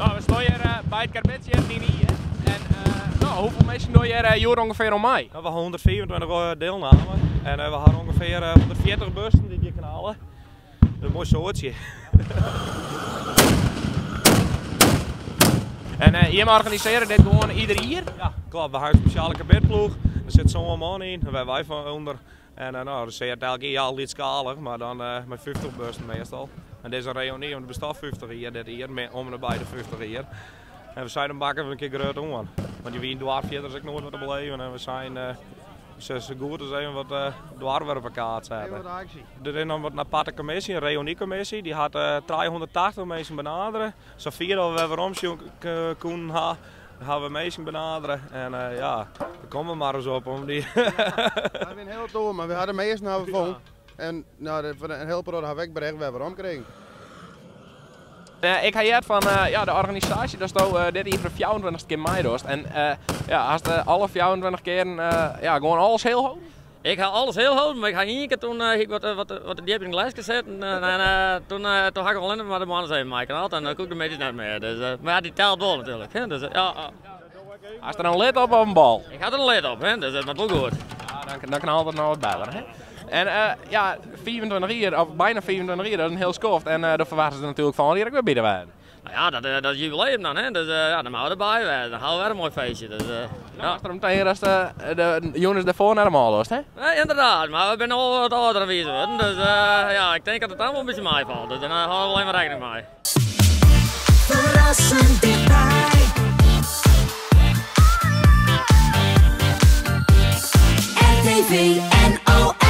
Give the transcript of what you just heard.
No, we stean hjir by it karbidsjitten yn Ie. En no, hoefolle minsken dogge hjir hjoed ûngefear oan mei? No, we ha 125 dielname en we ha ûngefear 140 bussen dy't hjir knalle. Dat is in moai soadsje. En jimme organisearje dit gewoan ieder jier? Ja, kloppet. We ha in spesjale karbidploech. Der sit sân man yn, wêr't wy fan ûnder. En no, dat is elk jier al lytsskalich, mar dan mei 50 bussen meastal. En dizze reüny, want it bestiet 50 jier dit jier, om en by de 50 jier. En we seinen, dan pakke we in kear grut oan. Want je wiene doarp fierder ek noait wat te beleven. En we seinen, we sa goed as even wat doarp wer op de kaart sette. Der is noch wat in aparte kommisje, in reünykommisje. Dy hat 380 minsken benadere. Safier dat we wer werom sjen koenen ha, hawwe we minsken benadere. En ja, der komme mar ris op om dy. Wy binne hiel toer, mar we ha de measten hawwe we fûn. En no, in hiel protte hawwe we ek bericht wer werom krigen. Ik ha heard fan ja, de organisaasje datsto dit jier foar de 24ste kear meidochst. En ja, hast alle 24 kearen ja, gewoan alles hiel holden? Ik ha alles hiel holden, mar ik ha ien kear toen hie ik wat, wat, wat te djip yn it gleske sitten en toen, toen ha ik allinnich mar de moarns even meiknald en dan koe ik de middeis net mear. Dus, mar ja, dy telt wol natuerlik. Hè? Dus, ja. Hast der in lid op of in bal? Ik ha der in lid op, hè? Dus dat moat wol goed. Ja, dan, dan knalt it noch wat better. Hè? En ja, 25 jier, of byna 25 jier, dat is in hiel skoft. En uh, dêr ferwachtsje se natuerlik fan jier ek wer by te wêzen. Nou ja, dat is jubileum dan, hè? Dus ja, dan moatte we derby wêze. Dan hawwe we wer in moai feestje. Dus, ja. Moatst der omtinke datst de jûns dêrfoar net omhâlde wolst, hè? Nee, ynderdaad. Mar we binne al wat âlder en wizer wurden. Dus ja, ik tink dat it dan wol in bytsje meifalt. Dus dêr hâlde we wol even rekkening mei. Ferrassend tichtby. RTV NOS.